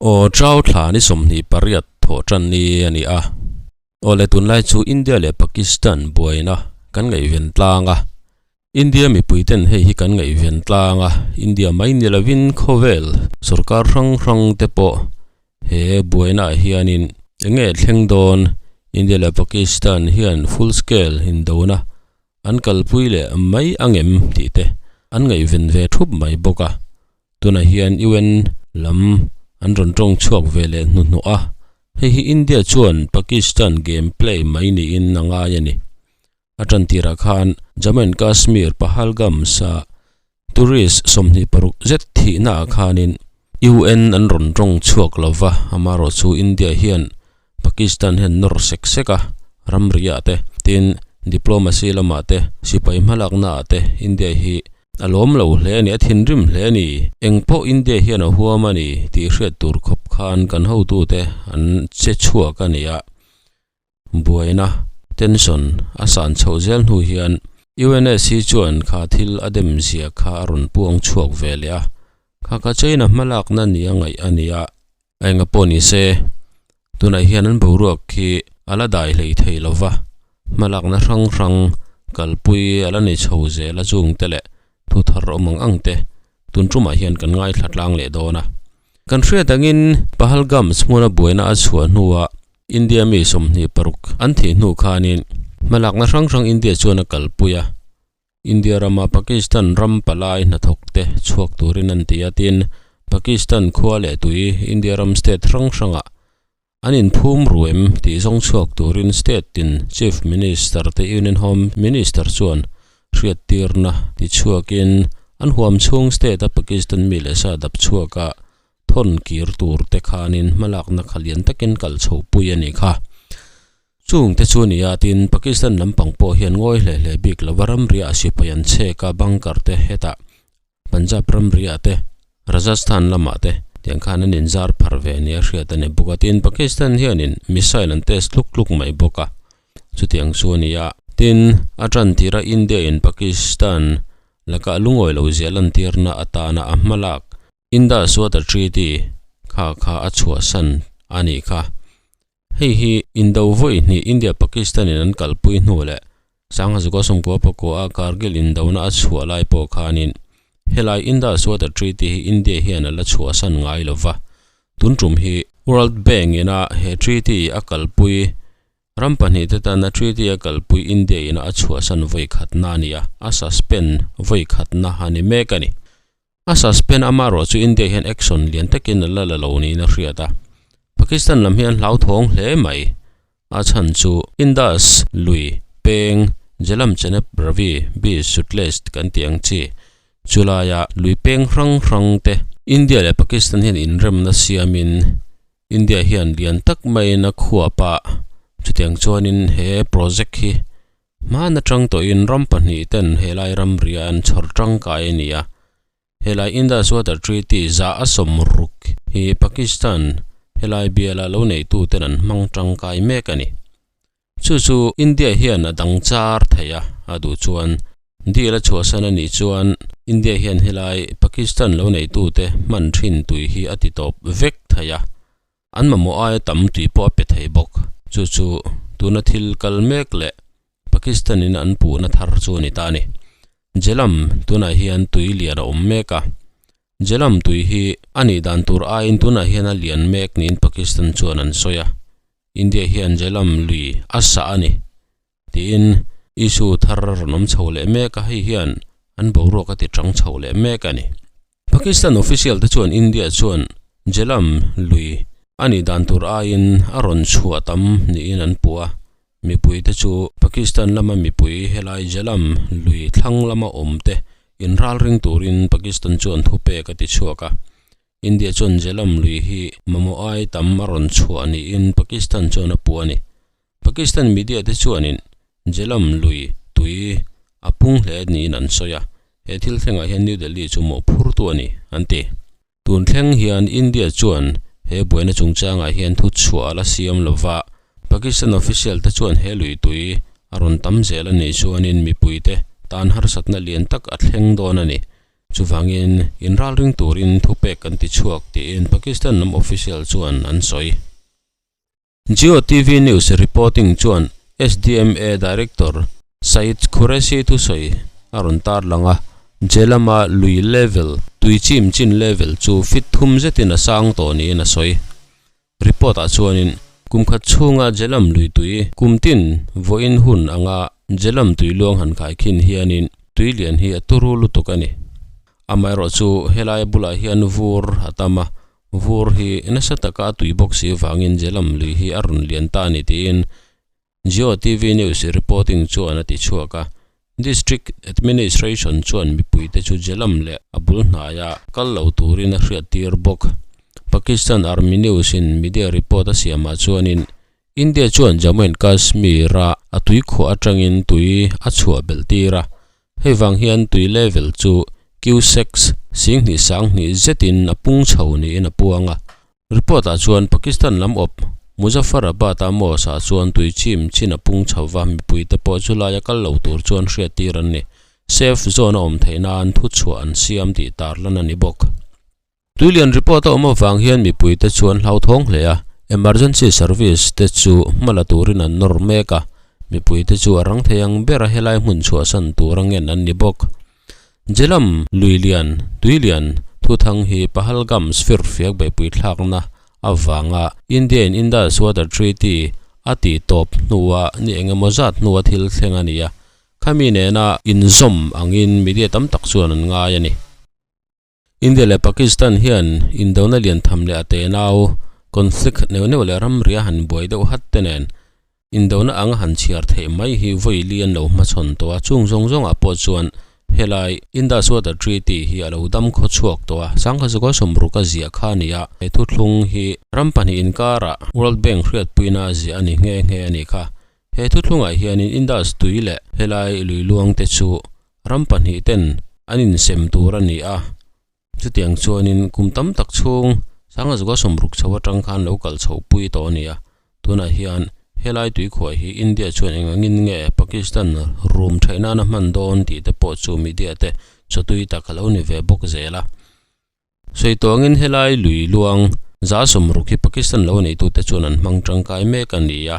Aw Chau thla ni 28 thawh tan ni a ni a. Aw le tunlai chu India leh Pakistan buaina kan ngaihven tlang a. India mipui ten hei hi kan ngaihven tlang a, India mai ni lovin khawvel sorkar hrang hrang te pawh he buaina ah hianin eng nge thleng dawn India leh Pakistan hian full scale indona an kalpui leh mai angem tih te an ngaihven ve thup mai bawk a. Tunah hian UN lam an rawn tawng chhuak ve leh hnuhnawh a, hei hi India chuan Pakistan game play mai niin a ngai a ni. A tan tirah khan Jammu and Kashmir Pahalgam sa tourist 26 zet thihnaah khanin UN an rawn tawng chhuak lo va, amaherawhchu India hian Pakistan hian nawr sek sek a, ramriah te, tin diplomacy lamah te, sipai hmalaknaah te India hi a lawm lo hle a ni, a thinrim hle a ni. Eng pawh India hian a huam a ni tih hriat tur khawp khan kan hotute an che chhuak a ni a, buaina, tension, a san chhoh zel hnu hian UNSC chuan kha thil a dem zia kha a rawn puang chhuak ve leh a, kha kha China hmalakna nia ngaih a ni a. A enga pawh ni se, tunah hian an boruak khi a la dai hlei thei lo va, hmalakna hrang hrang kalpui a la nei chho zel a chung te leh thu thar awm ang ang te tun tumah hian kan ngaithla tlang leh dawn a. Kan hriat angin Pahalgam hmuna buaina a chhuah hnuah India mi 26 an thih hnu khanin hmalakna hrang hrang India chuan a kalpui a, India rama Pakistan ram palai hnathawk te chhuak turin an ti a, tin, Pakistan khua leh tui India ram state hrang hrangah an inphum ru em tih zawng chhuak turin state tin Chief Minister te Union Home Minister chuan hriattirna ti chhuakin an huam chhung state a Pakistan mi leh sa dap chhuaka thawn kir tur te khanin hmalakna kha lian takin kal chho pui a ni kha. Chung te chu a ni a, tin Pakistan lampang pawh hian ngawi hle hle bik lova ramriah sipai an chhek a, bunker te hetah Punjab ramriah te, Rajasthan lamah te tiang khan an inzar phar ve nia hriat a ni bawk a, tin Pakistan hianin missile an test tluk tluk mai bawk a, chutiang chu a ni a. Tin, a tan tira India in Pakistan lakah lungawi lo zia lantirna atana a hmalak Indus Water Treaty kha kha a chhuahsan a nih kha. Hei hi Indo vawi hnih India-Pakistan in an kalpui hnu leh Sangha Zuka Sawmkua Pakua a Kargil indona a chhuah lai pawh khanin helai Indus Water Treaty hi India hian a la chhuahsan ngai lo va. Tun tum hi World Bank ina he treaty a kalpui ram pahnih te tana treaty a kalpui India ina a chhuahsan vawi khatna a ni a, a suspend vawi khatna a ni mek a ni. A suspend amaherawh chu India hian action lian takin a la la lo niin a hriat a. Pakistan lam hi an hlauthawng hle mai. A chhan chu Indus lui peng Jhelum Chenab Ravi Beas Sutlej kan tih ang chi chulaia lui peng hrang hrang te India leh Pakistan hian inremna siamin India hian lian tak maiin a khuap a, chutiang chuanin he project hi Hman atang tawhin ram pahnih ten helai ramria an chhawr tangkai a ni a, helai Indus Water Treaty zah a sawm ruk hi Pakistan helai biala lo neitu ten an hmang tangkai mek a ni. Chu chu India hian a dang char thei a, a duh chuan deal a chhuahsan a nih chuan India hian helai Pakistan lo neitu te hman thin tui hi a ti tawp vek thei a. An mamawh aia tam tui pawh a pe thei bawk. Chu chu tuna thil kal mek leh Pakistan in an puhna thar chu a ni ta a ni. Jhelum tunah hian tui lian a awm mek a. Jhelum tui hi a nih dan tur aiin tunah hian a lian mek niin Pakistan chuan an sawi a. India hian Jhelum lui a sah a ni tiin issue thar a rawn awm chho leh mek a, hei hian an boruak a ti chang chho leh mek a ni. Pakistan official te chuan India chuan Jhelum lui a nih dan tur aiin a rawn chhuah tam niin an puh a, mipui te chu Pakistan lama mipui helai Jhelum lui thlang lama awm te inralring turin Pakistan chuan thupek a ti chhuak a. India chuan Jhelum lui hi mamawh ai tam a rawn chhuah niin Pakistan chuan a puh a ni. Pakistan media te chuanin Jhelum lui tui a pung hle niin an sawi a, he thil thlengah hian New Delhi chu mawhphurtu a ni, an ti. Tun thleng hian India chuan he buaina chungchangah hian thu chhuah a la siam lo va, Pakistan official te chuan he lui tui a rawn tam zel a nih chuanin mipuite tan harsatna lian tak a thleng dawn a ni. Chuvangin, inralring turin thupek kan ti chhuak tiin Pakistan lam official chuan an sawi. Geo TV News reporting chuan SDMA Director Saeed Qureshi thusawi a rawn tarlang a, Jhelum-a lui level, tui chim chin level chu feet thum zetin a sang tawh niin a sawi. Report-ah chuanin kum khat chhunga Jhelum lui tui kum tin vawiin hun anga Jhelum tui luang han khai khin hianin tui lian hi a turu lutuk a ni. Amaherawhchu helai bulah hian vur a tam a, Vur hi nasa taka a tui bawk si vangin Jhelum lui hi a rawn lian ta a ni tiin Geo TV News reporting chuan a ti chhuak a. District Administration chuan mipuite chu Jhelum leh a bul hnaia kal lo turin a hriattir bawk. Pakistan Army News in media report a siamah chuanin India chuan Jammu and Kashmir-a a tuikhuah atangin tui a chhuah belh tir a, Hei vang hian tui level chu cusecs singhnih sanghnih zetin a pung chho niin a puang a. Report-ah chuan Pakistan lam awp Muzaffarabad-a mosque-ah chuan tui chim chin a pung chho va, mipuite pawh chulaia kal lo tur chuan hriattir an ni. Safe zone a awm theih nan thuchhuah an siam tih tarlan a ni bawk. Tuilian report a awm avang hian mipuite chuan hlauthawng hle a, emergency service te chu hma la turin an nawr mek a, mipuite chu a rang thei ang ber a helai hmun chhuahsan tur a ngen an ni bawk. Jhelum Luilian, Tuilian, thuthang hi Pahalgam sphere fiak beihpui thlakna avanga India in Indus Water Treaty a tih tawp hnua ni engemaw zat hnua thil thleng a ni a, khami nena inzawm angin media tam tak chuan an ngai a ni. India leh Pakistan hian indona lian tham leh a tenau, conflict, neuh neuh leh ramria han buai deuh hat te nen indona anga han chhiar theih mai hi vawi li an lo hmachhawn tawh a, chung zawng zawngah pawh chuan helai Indus Water Treaty hi a lo dam khaw chhuak tawh a, sangha zuka sawmruk a ziah kha a ni a, he thuthlung hi ram pahnih inkarah World Bank hriatpuina a ziah a ni nghe nghe a nih kha. He thuthlungah hianin Indus tui leh helai lui luang te chu Ram pahnih ten an insem tur a ni a, chutiang chuanin kum tam tak chhung Sanga Zuka sawmruk chho atang khan lo kal chho pui tawh a ni a, tunah hian helai tuikhuah hi India chuan eng angin nge Pakistan rum theih nana hman dawn tih te pawh chu media te chawtui tak a lo ni ve bawk zel a. Sawi tawngin helai lui luang za sawmruk hi Pakistan lo neitute chuan an hmang tangkai mek a ni a.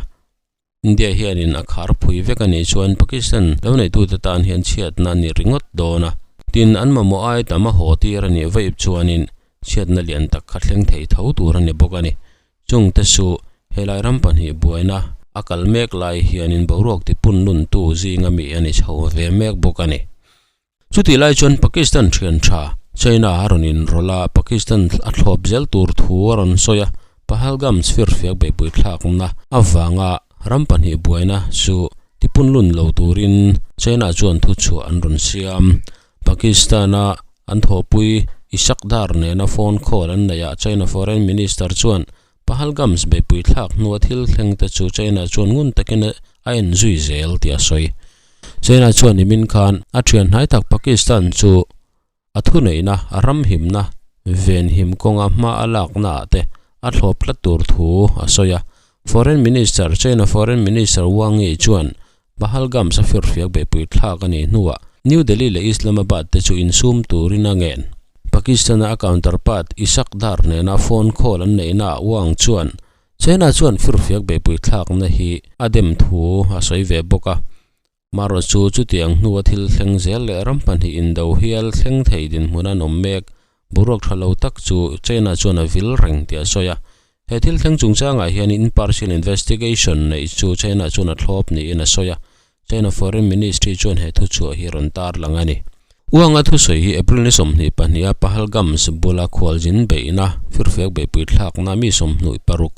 India hianin a khar phui vek a nih chuan Pakistan lo neitute tan hian chhiatna a ni ringawt dawn a. Tin, an mamawh ai tam a haw tir a nih vaih chuanin chhiatna lian tak kha thleng thei tho tur a ni bawk a ni. Chungte chu helai ram pahnih buaina a kal mek lai hianin boruak tipunluntu zinga mi a ni chho ve mek bawk a ni. Chutih lai chuan Pakistan thian tha China a rawn inrawlh a, Pakistan a thlawp zel tur thu a rawn sawi a, Pahalgam chhirfiak beihpui thlakna avanga ram pahnih buaina chu tipunlun lo turin China chuan thuchhuah an rawn siam. Pakistan-a an thawhpui Ishaq Dar nena phone call an neihah China Foreign Minister chuan Pahalgams beihpui thlak hnua thil thleng te chu China chuan ngun takin a en zui zel tih a sawi. China chuan nimin khan a thian hnai tak Pakistan chu a thuneihna, a ramhimna, venhim kawnga hma a lakna ah te a thlawp tlat tur thu a sawi a. Foreign Minister China Foreign Minister Wang Yi chuan Pahalgam safirhriak beihpui thlak a nih hnuah New Delhi leh Islamabad te chu insum turin a ngen. Pakistan-a a counterpart Ishaq Dar nena phone call an neihnaah Wang chuan China chuan firfiak beihpui thlakna hi a dem thu a sawi ve bawk a. Marawh chu chutiang hnua thil thleng zel leh ram pahnih indo hial thleng thei dinhmun an awm mek. Boruak tha lo tak chu China chuan a vil reng tih a sawi a. He thil thleng chungchangah hian impartial investigation neih chu China chuan a thlawp niin a sawi a. China Foreign Ministry chuan he thuchhuah hi rawn tarlang a ni. Uanga thusawi hi April ni 22 a Pahalgams bula khualzin beihna, firfiak beihpui thlakna mi 26,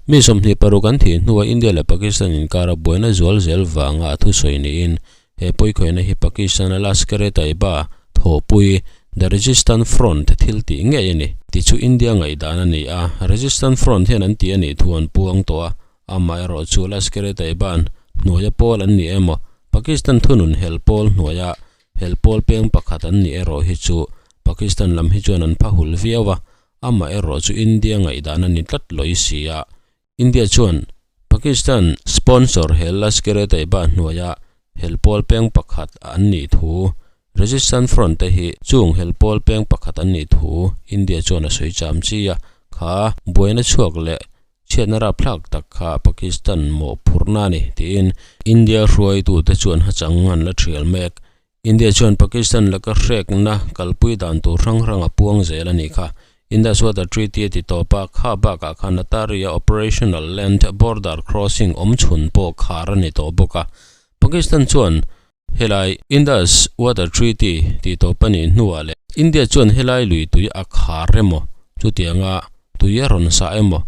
mi 26 an thih hnua India leh Pakistan inkara buaina zual zel vanga a thusawi niin he pawikhawihna hi Pakistan-a Lashkar-e-Taiba thawhpui The Resistance Front thil tih ngei a ni tih chu India ngaihdan a ni a, Resistance Front hian an tih a nih thu an puang tawh a, Amaherawh chu Lashkar-e-Taiban hnuaia pawl an ni emaw, Pakistan thunun hel pawl hnuaia hel pawl peng pakhat an nih erawh hi chu Pakistan lam hi chuan an pha hul viau a, amaherawh chu India ngaihdan a ni tlat lawih si a. India chuan Pakistan sponsor hel Lashkar-e-Taiba hnuaia hel pawl peng pakhat an nih thu. Resistance Front te hi chung hel pawl peng pakhat an nih thu India chuan a sawi cham chi a, kha buaina chhuak leh chhiatna rapthlak tak kha Pakistan mawhphurhna a ni tiin India hruaitute chuan hachang an la thial mek. India chuan Pakistan laka hrekna kalpui dan tur hrang hrang a puang zel a nih kha. Indus Water Treaty a ti tawp a, kha bakah khan Attari-a operational land border crossing awm chhun pawh khar a ni tawh bawk a. Pakistan chuan Helai Indus Water Treaty tih tawp a nih hnuah leh India chuan helai lui tui a khar emaw, chutianga tui a rawn sah emaw,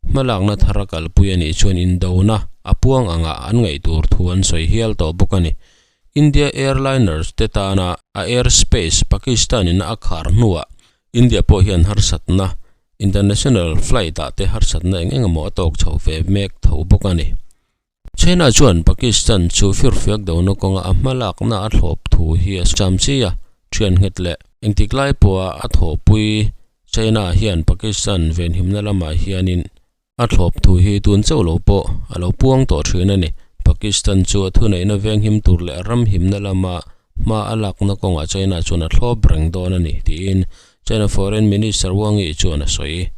hmalakna thar a kalpui a nih chuan indona a puang angah an ngaih tur thu an sawi hial tawh bawk a ni. India airliners te tana a airspace Pakistan in a khar hnuah India pawh hian harsatna international flight ah te harsatna eng eng emaw a tawk chho ve mek tho bawk a ni. China chuan Pakistan chu firfiak dona kawnga a hmalakna a thlawp thu hi a cham chi a, thian nghet leh engtik lai pawha a thawhpui China hian Pakistan venhimna lamah hianin a thlawp thu hi tun chauh lo pawh a lo puang tawh thin a ni. Pakistan chu a thuneihna venghim tur leh ram himna lama hma a lakna kawngah China chuan a thlawp reng dawn a ni, tiin China Foreign Minister Wang Yi chuan a sawi.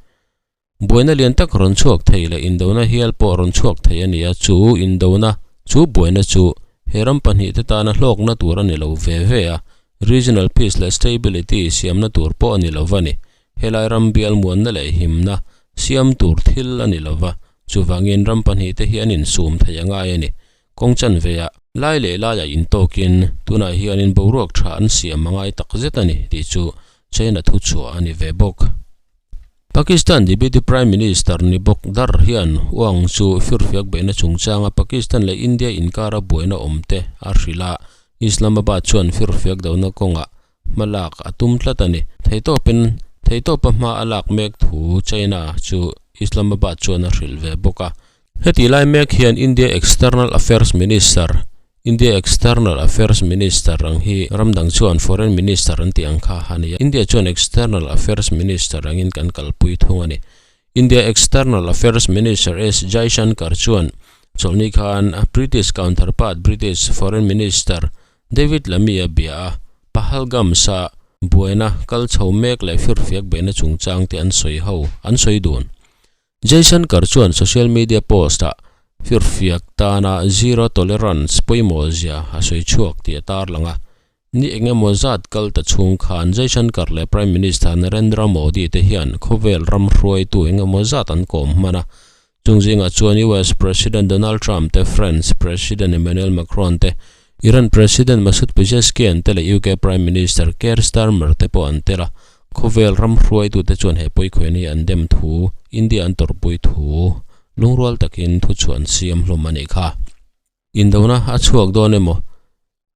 Buaina lian tak rawn chhuak thei leh indona hial pawh rawn chhuak thei a ni a, chu indona, chu buaina chu he ram pahnihte tana hlawkna tur a ni lo ve ve a, regional peace leh stability siamna tur pawh a ni lo va ni. Helai ram bial muanna leh himna siam tur thil a ni lo va, chuvangin ram pahnihte hi an insum thei a ngai a ni. Kawng chanveah lai leh laiah intawkin tunah hianin boruak tha an siam a ngai tak zet a ni tih chu China thuchhuah a ni ve bawk. Pakistan Deputy Prime Minister ni bawk dar hian Wang chu firfiak beihna chungchanga Pakistan leh India inkara buaina awmte a hrilh a, Islamabad chuan firfiak dona kawngah hmalak a tum tlat a ni. Theitawpin theitawpa hma a lak mek thu China chu Islamabad chuan a hrilh ve bawk a. Heti lai mek hian India External Affairs Minister India External Affairs Minister ang hi ram dang chuan Foreign Minister an tih ang kha a ni a, India chuan External Affairs Minister angin kan kalpui thung a ni. India External Affairs Minister S Jaishankar chuan chawlhni khan British counterpart British Foreign Minister David Lammy a bia a, Pahalgam sa buaina kal chho mek leh firfiak beihna chungchang te an sawi ho an sawi dun. Jaishankar chuan social media post-ah firfiak tana zero tolerance pawimawh zia a sawi chhuak tih a tarlang a. Ni eng emaw zat kal ta chhung khan Jaishankar leh Prime Minister Narendra Modi te hian khawvel ram hruaitu eng emaw zat an kawm hman a. Chung zingah chuan US President Donald Trump te, France President Emmanuel Macron te, Iran President Masoud Pezeshkian te leh UK Prime Minister Keir Starmer te pawh an tel a. Khawvel ram hruaitute chuan he pawikhawiin hi an dem thu, India an tawrhpui thu lungrual takin thuchhuah an siam hlawm a nih kha. Indona a chhuak dawn emaw,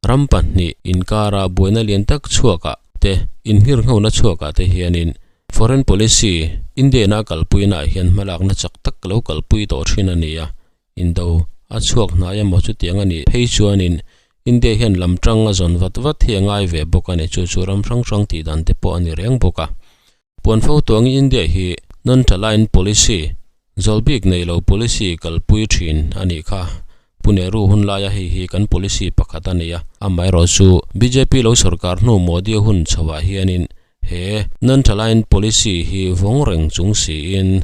ram pahnih inkara buaina lian tak chhuakah te, inhirnghona chhuakah te hianin foreign policy India ina a kalpuinaah hian hmalakna chak tak lo kalpui tawh thin a ni a. Indo a chhuak hnai emaw chutiang a nih phei chuanin India hian lam tang a zawn vat vat hi a ngai ve bawk a ni. Chu chu ram hrang hrang tih dan te pawh a ni reng bawk a. Puan fo tuangin India hi non-aligned policy, zawl bik nei lo policy kalpui thin a nih kha. Pu Nehru hun laia hei hi kan policy pakhat a ni a. Amaherawh chu bjp lo sorkar hnu Modi hun chhoah hianin he non-aligned policy hi vawng reng chung siin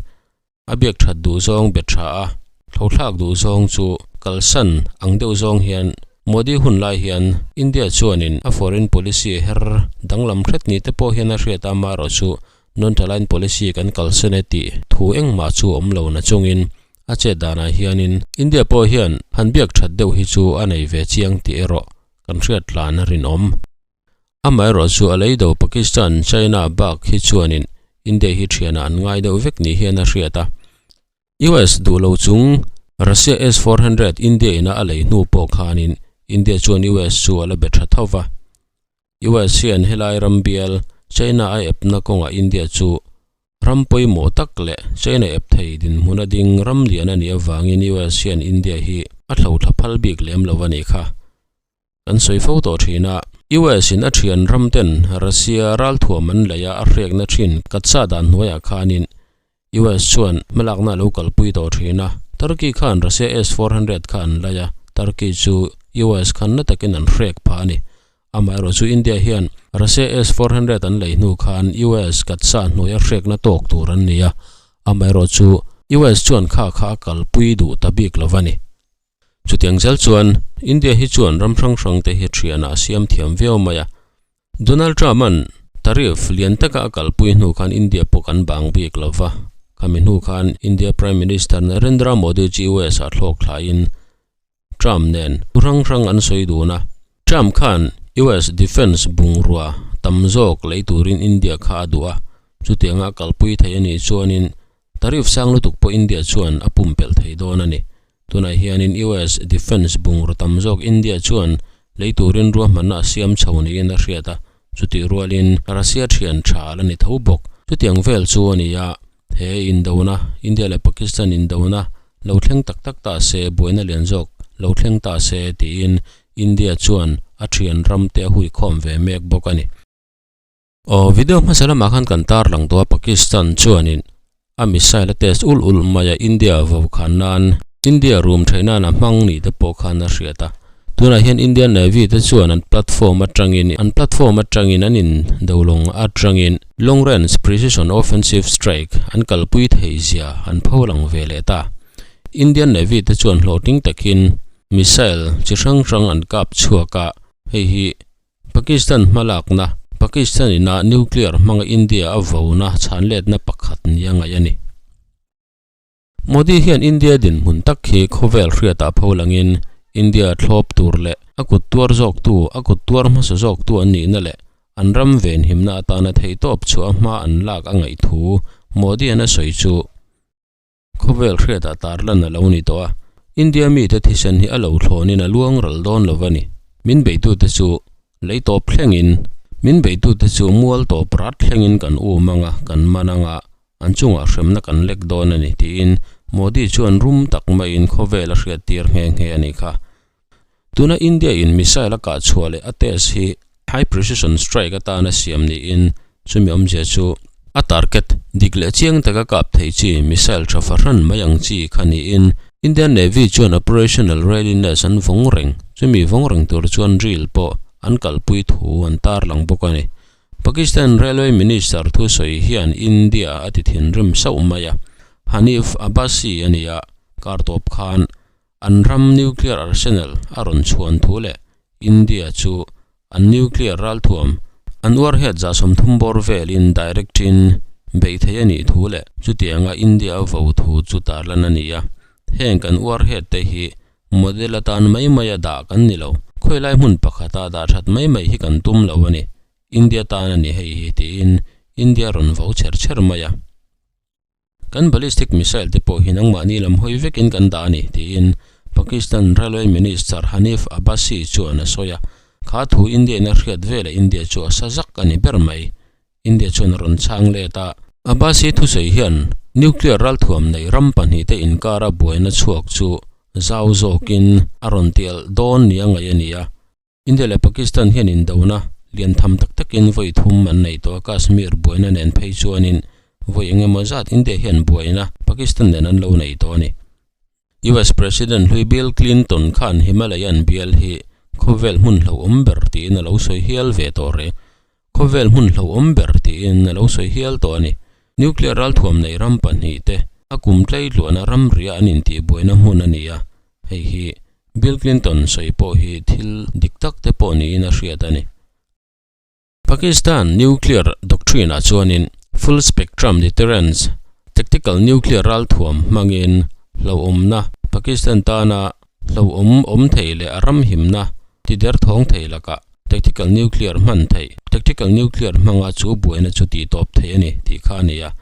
A biak that duh zawng be tha a, thlothlak duh zawng chu kalsan ang deuh zawng hian Modi hun lai hian India chuanin a foreign policy her danglam hret ni te pawh hian a hriat a, amaherawh chu non-aligned policy kan kalsan e tih thu engmah chu awm lo na chungin a chet danah hianin India pawh hian han biak that deuh hi chu a nei ve chiang tih erawh kan hriat tlan a rinawm. Amaherawh chu a lei do Pakistan, China bak hi chuanin India hi thianah an ngai deuh vek ni hian a hriat a. US duh lo chung Russia S 400 India ina a lei hnu pawh khanin India chuan US chu a la be tha tho va. US hian helai ram bial China a epna kawngah India chu ram pawimawh tak leh China ep thei dinhmun a ding ram lian a nih avangin US hian India hi a thlo thla phal bik lem lo a nih kha. Kan sawi fo tawh thin a, US in a thian ram ten Russia ralthuam an lei a a hrekna thin katsa dan hnuaiah khanin US chuan hmalakna a lo kalpui tawh thin a. Turkey khan Russia S 400 kha an lei a, Turkey chu US khan na takin an hrek phah a ni. Amaherawhchu India hian Russia S 400 an lei hnu khan US katsa hnuaia hrekna tawk tur an ni a, amaherawhchu US chuan kha kha a kalpui duh ta bik lo va ni. Chutiang zel chuan India hi chuan ram hrang hrang te hi thianah a siam thiam viau mai a. Donald Trump-a'n tariff lian taka a kalpui hnu khan India pawh kan bang bik lo va, khami hnu khan India Prime Minister Narendra Modi chu US-ah thlawk thlaiin Trump nen thu hrang hrang an sawi dun a. Trump khan US defence bungrua tam zawk lei turin India kha a duh a, chutianga a kalpui thei a nih chuanin tariff sang lutuk pawh India chuan a pumpelh thei dawn a ni. Tunah hianin US defence bungraw tam zawk India chuan lei turin ruahmanna a siam chho niin a hriat a, chutih rualin Russia thian tha a la ni tho bawk. Chutiang vel chu a ni a, he indona, India leh Pakistan indona lo thleng tak tak ta se, buaina lian zawk lo thleng ta se tiin India chuan a thian ram te a huikhawm ve mek bawk a ni. Aw video hmasa lamah khan kan tarlang tawh a Pakistan chuanin a missile a test ul ul mai a India vo khan nan India room theih nan a hmang nih te pawh khan a hriat a tunah hian Indian Navy te chuan an platform atangin an platform atangin an in dolawng atangin long range precision offensive strike an kalpui thei zia an pho lang ve leh ta Indian Navy te chuan hlawhtling takin missile chi hrang hrang an kap chhuak a hei hi Pakistan hmalakna, Pakistan ina nuclear hmanga India a vona chhanletna pakhat nia ngaih a ni. Modi hian India dinhmun tak hi khawvel hriatah pho langin India thlawp tur leh a kut tuar zawktu, a kut tuar hmasa zawktu an nihna leh an ram venhimna atana theihtawp chhuah a hma an lak a ngaih thu Modi an a sawi chu Khawvel hriatah tarlan a lo ni tawh a, India mite thisen hi a lo thlawnin a luang ral dawn lo a ni. Min beitute chu lei tawp thlengin, min beitute chu mual tawp rat thlengin kan um ang a, kan man ang a, an chungah hremna kan lek dawn a ni, tiin Modi chuan rum tak maiin khawvel a hriattir nghe nghe a nih kha. Tuna India in missile a kah chhuah leh a test hi high precision strike atana siam niin chumi awmzia chu a target dik leh chiang taka kap thei chi missile tha fahran mai ang chi kha niin Indian Navy chuan operational readiness an vawng reng chumi vawng reng tur chuan drill pawh an kalpui thu an tarlang bawk a ni. Pakistan Railway Minister thusawi hian India a ti thinrim sauh mai a, Hanif Abbasi a ni a, kar tawp khan An ram nuclear arsenal a rawn chhuan thu leh India chu an nuclear ralthuam an warhead 30 bawr velin direct-in beih thei a nih thu leh chutianga India a vo thu chu tarlan a ni a. Heng kan warhead te hi model atan mai mai a dah kan ni lo. Khawilai hmun pakhata dah that mai mai hi kan tum lo a ni. India tan a ni hei hi tiin India rawn vo chher chher mai a. Kan ballistic missile te pawh hi nangmahni lam hawi vekin kan dah a ni, tiin Pakistan Railway Minister Hanif Abbasi chuan a sawi a. Kha thu India in a hriat velah India chu a sa zak a ni ber mai. India chuan a rawn chhang let a. Abbasi thusawi hian nuclear ralthuam nei ram pahnihte inkara buaina chhuak chu zau zawkin a rawn tial dawn nia ngaih a ni a. India leh Pakistan hian indona lian tham tak takin vawi thum an nei tawh a, Kashmir buaina nen phei chuanin vawi eng emaw zat India hian buaina Pakistan nen an lo nei tawh a ni. US President hlui Bill Clinton khan Himalayan bial hi khawvel hmun hlauhawm ber tiin a lo sawi hial ve tawh reng. Khawvel hmun hlauhawm ber tiin a lo sawi hial tawh a ni. Nuclear ralthuam nei ram pahnih te a kum tlei tluana ramria an intihbuaina hmun a ni a, hei hi Bill Clinton sawi pawh hi thil dik tak te pawh niin a hriat a ni. Pakistan nuclear doctrine ah chuanin full spectrum deterrence, tactical nuclear ralthuam hmangin hlauhawmna Pakistan tana hlauhawm awm thei leh a ram himna ti derthawng thei lakah tactical nuclear hman theih, tactical nuclear hmanga chu buaina chu tihtawp theih a ni tih kha a ni a.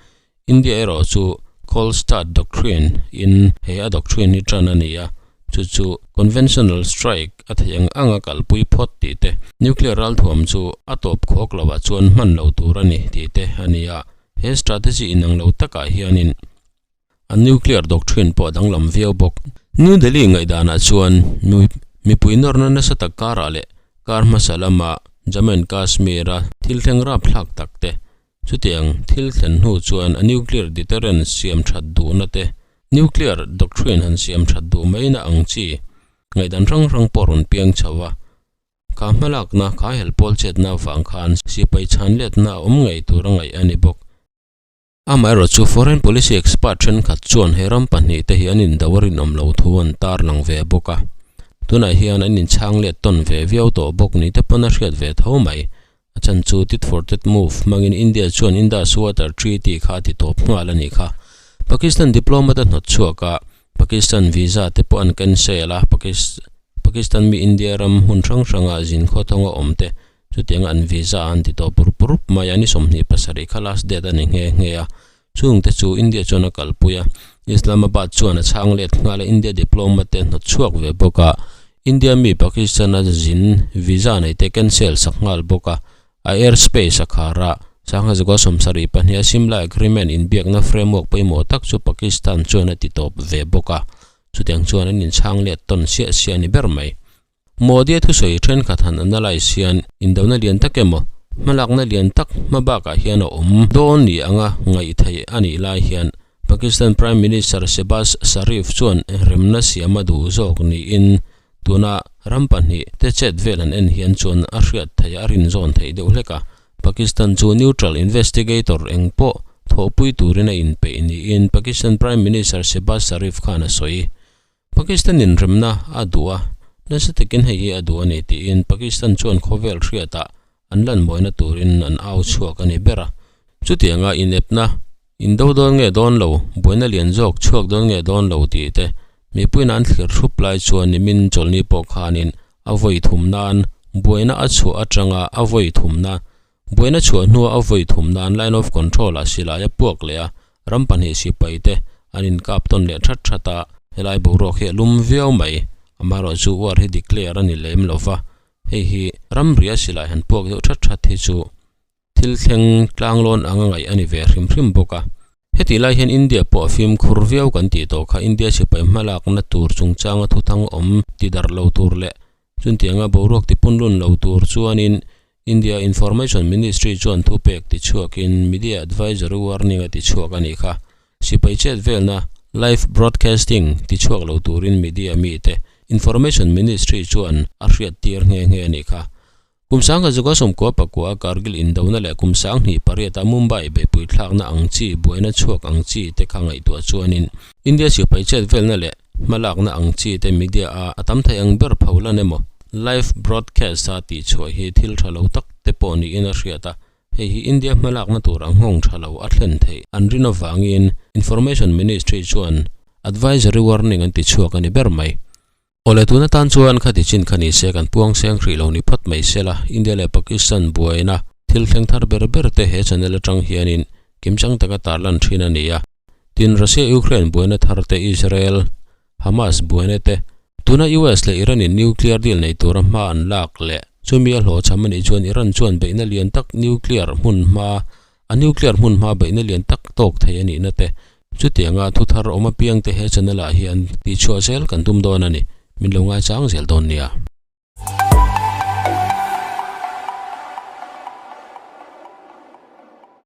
India erawh chu Cold Start Doctrine in he a doctrine hi tan a ni a, chu chu conventional strike a theih ang anga kalpui phawt tih te, nuclear ralthuam chu a tawp khawk lovah chuan hman lo tur a ni tih te a ni a. He strategy inang lo takah hianin a nuclear doctrine pawh a danglam viau bawk. New Delhi ngaihdanah chuan mipui nawrna nasa tak karah leh kar hmasa lama Jammu and Kashmir-a thil thleng rapthlak tak te, Chutiang thil thlen hnu chuan a nuclear deterrence siam that duhna te, nuclear doctrine han siam that duh maina ang chi ngaihdan hrang hrang pawh rawn piang chho a. Kha hmalakna, kha helpawl chetna avang khan sipai chhan letna a awm ngei tur a ngaih a ni bawk. Amaherawhchu chu foreign policy expert thenkhat chuan he ram pahnihte hi an indo a rinawm lo thu an tarlang ve bawk a. Tunah hian an inchhang let tawn ve viau tawh bawk ni te pawn a hriat ve tho mai. A chhan chu tit for tat move hmangin India chuan Indus Water Treaty kha a ti tawp nghal a nih kha. Pakistan diplomat a hnawt chhuak a, Pakistan visa te pawh an cancel a, Pakistan mi India ram hmun hrang hranga zin khawthawnga awm te Chutianga an visa an ti tawh pur pur mai a, ni 27 kha last date a ni nghe nghe a. Chungte chu India chuan a kalpui a, Islamabad chuan a chhang let nghal a, India diplomat te hnawt chhuak ve bawk a, India mi Pakistan a zin visa nei te cancel sak nghal bawk a, a air space a khar a, Sangha Zukua 72 a Simla Agreement inbiakna framework pawimawh tak chu Pakistan chuan a ti tawp ve bawk a, chutiang chuan an inchhang let tawn siah siah a ni ber mai. Modi-a thusawi thenkhat han analyse hian indona lian tak emaw, hmalakna lian tak hma bakah hian a awm dawn ni anga ngaih theih a nih lai hian Pakistan Prime Minister Shehbaz Sharif chuan remna siam a duh zawk niin tuna ram pahnih te chet vel han en hian chuan a hriat theih a rinzawn theih deuh hlek a. Pakistan chu neutral investigator eng pawh thawhpui turin a inpeih niin Pakistan Prime Minister Shehbaz Sharif khan a sawi. Pakistan inremna a duh a, nasa takin hei hi a duh a ni tiin Pakistan chuan khawvel hriatah an lanmawina turin an au chhuak a ni ber a. Chutianga inepna, indo dawn nge dawn lo, buaina lian zawk chhuak dawn nge dawn lo tih te mipuiin an thlir hrup lai chuan nimin chawlhni pawh khanin a vawi thum nan buaina a chhuah atanga a vawi thumna Buaina chhuah hnua a vawi thum nan line of control ah silai a puak leh a, ram pahnih sipai te an inkap tawn leh that that a, helai boruak hi a lum viau mai, amaherawh chu war hi declare a ni lem lo va, hei hi ramri a silai han puak deuh that that hi chu thil thleng tlanglawn anga ngaih a ni ve hrim hrim bawk a. Hetih lai hian India pawh a fimkhur viau kan tih tawh kha India sipai hmalakna tur chungchanga thuthang awm ti darh lo tur leh Chutianga boruak tipunlun lo tur chuanin India Information Ministry chuan thupek tichhuakin Media Advisory Warning a tichhuak a nih kha. Sipai chet velna, live broadcasting, tichhuak lo turin media mite Information Ministry chuan a hriattir nghe nghe a nih kha. Kum sangha zuka sawmkua pakua Kargil indona leh kum sanghnih pariata Mumbai beihpui thlakna ang chi buaina chhuak ang chi te kha ngaihtuah chuanin India sipai chet velna leh Hmalakna ang chi te media a a tam thei ang ber pho lan emaw live broadcast a tih chhuah hi thil tha lo tak te pawh niin a hriat a, hei hi India hmalakna tur ang nghawng tha lo a thlen theih an rin avangin Information Ministry chuan advisory warning an ti chhuak a ni ber mai. Awle tun atan chuan khati chin kha ni se kan puang seng hrih lo ni phawt mai sela India leh Pakistan buaina thil thleng thar ber ber te he channel atang hianin kimchang taka tarlan thin a ni a. Tin, Russia-Ukraine buaina thar te, Israel, Hamas buaina te, tuna US leh Iran in nuclear deal nei tura hma an lak leh chumi a hlawhchham a nih chuan Iran chuan beihna lian tak nuclear hmun hma a nuclear hmun hma beihna lian tak tawk thei a nihna te chutianga thu thar awm apiang te he channel ah hian tihchhuah zel kan tum dawn a ni. Min lo ngaichang zel dawn nia.